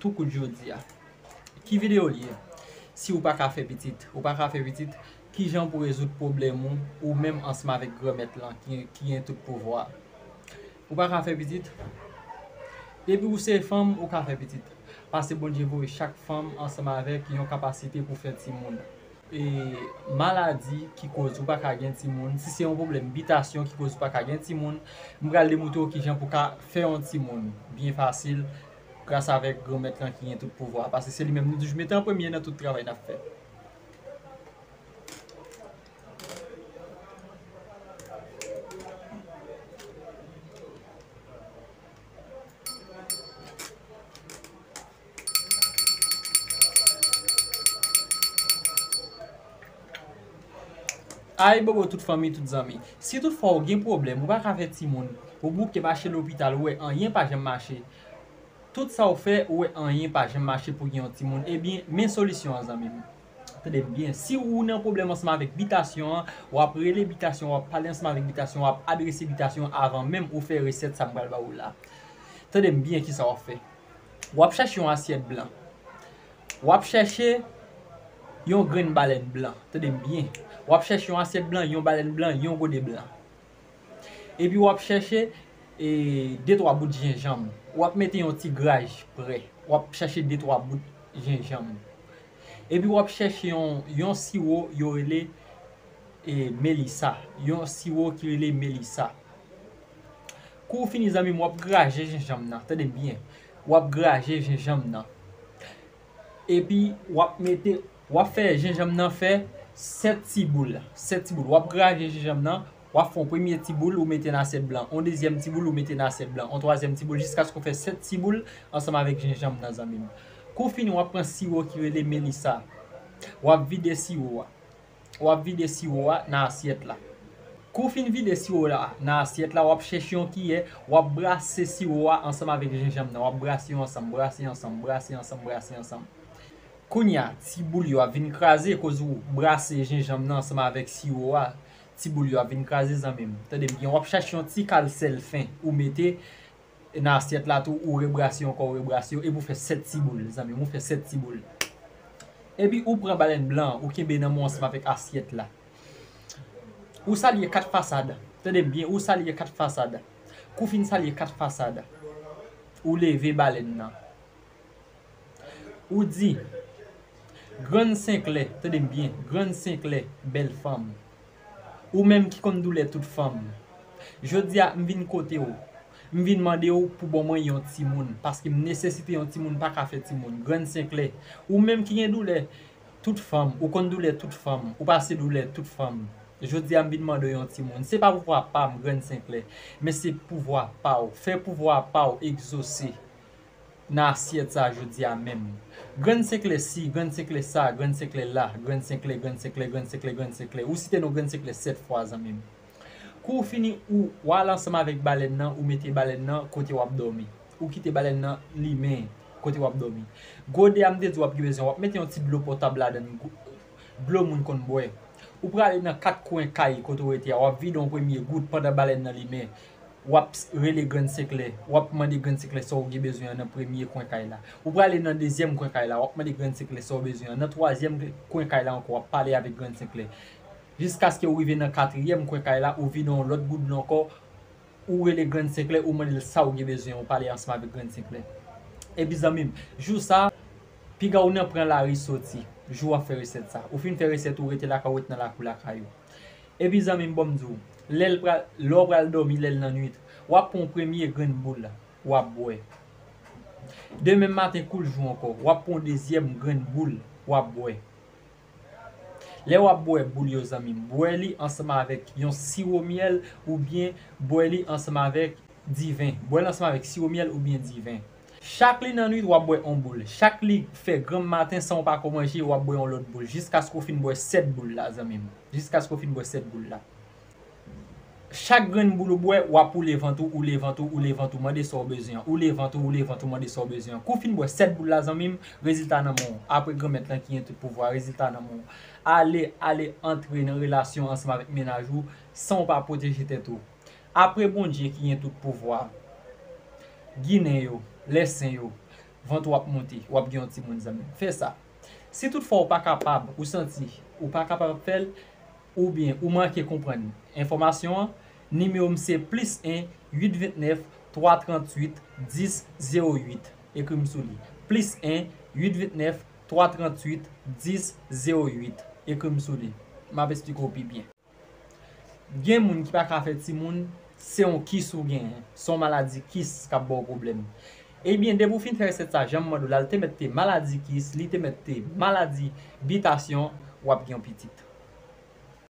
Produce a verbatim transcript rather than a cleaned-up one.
Tou kout jodi a. Ki videyo l ye? Si ou pa ka fè pitit, ou pa ka fè pitit, kijan pou rezoud pwoblèm ou, ou menm ansanm avèk Granmèt lan ki, ki gen tout pouvwa a? Ou pa ka fè pitit? Depi ou se fanm, ou ka fè pitit. Paske Bondye voye chak fanm ansanm avèk yon kapasite pou fè timoun. E maladi ki koz ou pa ka gen timoun, si se yon pwoblèm bitasyon ki koz ou pa ka gen timoun, m pral demontre w kijan pou ka fè yon timoun byen fasil gras avèk Granmèt lan ki gen tout pouvwa. Paske se li menm nou toujou mete an premye nan tout travay n ap fè. Ayibobo tout fanmi, tout zanmi. Si tout fwa ou gen pwoblèm, ou pa ka fè timoun, ou bouke mache lopital, ou wè anyen pa janm mache. Tout sa ou fè, ou wè anyen pa janm mache pou gen yon timoun. Ebyen, men solisyon an, zanmi m. Tande m byen. Si ou nan pwoblèm ansanm avèk bitasyon an, w ap rele bitasyon, w ap pale ansanm avèk bitasyon, w ap adrese bitasyon avan menm ou fè resèt sa m pral ba ou la. Tande m byen kisa w ap fè. W ap chèche yon asyèt blan. W ap chèche yon grenn balèn blan. Tande m byen. W ap chèche yon asyèt blan, yon balèn blan, yon gode blan. Epi w ap chèche, e, de twa bout jenjanm. W ap mete yon ti graj prè. W ap chèche de twa bout jenjanm. Epi w ap chèche yon, yon siwo yo rele, e, melisa. Yon siwo ki rele melisa. Kou w fini, zanmi m, w ap graje jenjanm nan. Tande m byen. W ap graje jenjanm nan. Epi w ap mete, w ap fè jenjanm nan fè sèt ti boul. Sèt ti boul. W ap graje jenjanm nan, w ap fè yon premye ti boul, ou mete nan asyèt blan. Yon dezyèm ti boul, ou mete nan asyèt blan. Yon twazyèm ti boul, jiskaske w fè sèt ti boul ansanm avèk jenjanm nan, zanmi m. Kou w fini, w ap pran siwo ki rele melisa. W ap vide siwo a. W ap vide siwo a nan asyèt la. Kou w fin vide siwo la nan asyèt la, w ap chèche yon kiyè, w ap brase siwo a ansanm avèk jenjanm nan. W ap brase yo ansanm, brase ansanm, brase ansanm, brase ansanm. Kounye a, ti boul yo ap vin kraze, koz ou brase jenjanm nan ansanm avèk siwo a. Ti boul yo ap vin kraze, zanmi m. Tande m byen, w ap chèche yon ti kal sèl fen, ou mete nan asyèt la tou, ou rebrase yo ankò, ou rebrase yo, epi ou fè sèt ti boul, zanmi m, ou fè sèt ti boul. Epi ou pran balèn blan an, ou kenbe nan men w ansanm avèk asyèt la. Ou salye kat fasad. Tande m byen, ou salye kat fasad. Kou w fin salye kat fasad, ou leve balèn nan. Ou di, Grann Senklè, tande m byen, Grann Senklè, bèl fanm. Ou menm ki konn doulè tout fanm. Jodi a, m vin kote w. M vin mande w pou ban mwen yon timoun, paske m nesesite yon timoun, pa ka fè timoun. Grann Senklè, ou menm ki gen doulè tout fanm, ou konn doulè tout fanm, ou pase doulè tout fanm. Jodi a, m vin mande w yon timoun. Se pa pouvwa pa m, Grann Senklè, men se pouvwa pa w. Fè pouvwa pa w egzose nan asyèt sa a jodi a menm. Grann Senklè si, Grann Senklè sa, Grann Senklè la, Grann Senklè, Grann Senklè, Grann Senklè, Grann Senklè. Ou site non Grann Senklè sèt fwa, zanmi m. Kou w fini, ou, w al ansanm avèk balèn nan, ou mete balèn nan kote w ap dòmi. Ou kite balèn nan limen kote w ap dòmi. Gode a m te di w ap gen bezwen, w ap mete yon ti dlo potab ladan l, dlo moun konn bwè. Ou prale nan kat kwen kay kote w rete a, w ap vide yon premye gout pandan balèn nan limen. W ap rele Grann Senklè, w ap mande Grann Senklè sa w gen bezwen an nan premye kwen kay la. Ou prale nan dezyèm kwen kay la, w ap mande Grann Senklè sa w bezwen an. Nan twazyèm kwen kay la ankò, w ap pale avèk Grann Senklè. Jiskaske w rive nan katriyèm kwen kay la, ou vide yon lòt gout dlo ankò, ou rele Grann Senklè, ou mande l sa w gen bezwen, ou pale ansanm avèk Grann Senklè. Epi zanmi m, jou sa, piga w nan pran lari soti, jou w ap fè resèt sa. Ou fin fè resèt ou, rete lakay ou, ret nan lakou lakay ou. Epi zanmi m, ban m di w, lè l pral, lè w pral dòmi, lè l nan nwit, w ap pran yon premye grenn boul, w ap bwè. Demen maten kou l jou ankò, w ap pran yon dezyèm grenn boul, w ap bwè. Lè w ap bwè boul yo, zanmi m, bwè li ansanm avèk yon siwo myèl oubyen bwè li ansanm avèk diven. Bwè l ansanm avèk siwo myèl oubyen diven. Chak li nan nwit, w ap bwè yon boul. Chak li fè granm maten san w pa ko manje, w ap bwè yon lòt boul. Jiskaske w fin bwè sèt boul la, zanmi m. Jiskaske w fin bwè sèt boul la. Chak grenn boul ou bwè, w ap woule vant ou, woule vant ou, woule vant ou, mande sa w bezwen an. Woule vant ou, woule vant ou, mande sa w bezwen an. Kou w fin bwè sèt boul la, zanmi m, rezilta nan men w. Apre Granmèt lan ki gen tout pouvwa, rezilta nan men w. Ale, ale antre nan relasyon ansanm avèk mennaj ou san w pa pwoteje tèt ou. Apre Bondye ki gen tout pouvwa, Ginen yo, Lèsen yo, vant ou ap monte, w ap gen yon timoun zanmi m. Fè sa. Si toutfwa ou pa kapab, ou santi ou pa kapab fè l, oubyen ou manke konprann enfòmasyon an, nimewo m se plis en, uit vennèf, twa tranntuit, dis zewo uit. Ekri m sou li. Plis en, uit vennèf, twa tranntuit, dis zewo uit. Ekri m sou li. M ap esplike w pi byen. Gen moun ki pa ka fè timoun, se yon kis ou genyen. Se yon maladi kis k ap ba w pwoblèm. Ebyen, depi w fin fè resèt sa, jan m mande w la, l te mèt te maladi kis, li te mèt te maladi bitasyon, w ap gen yon pitit.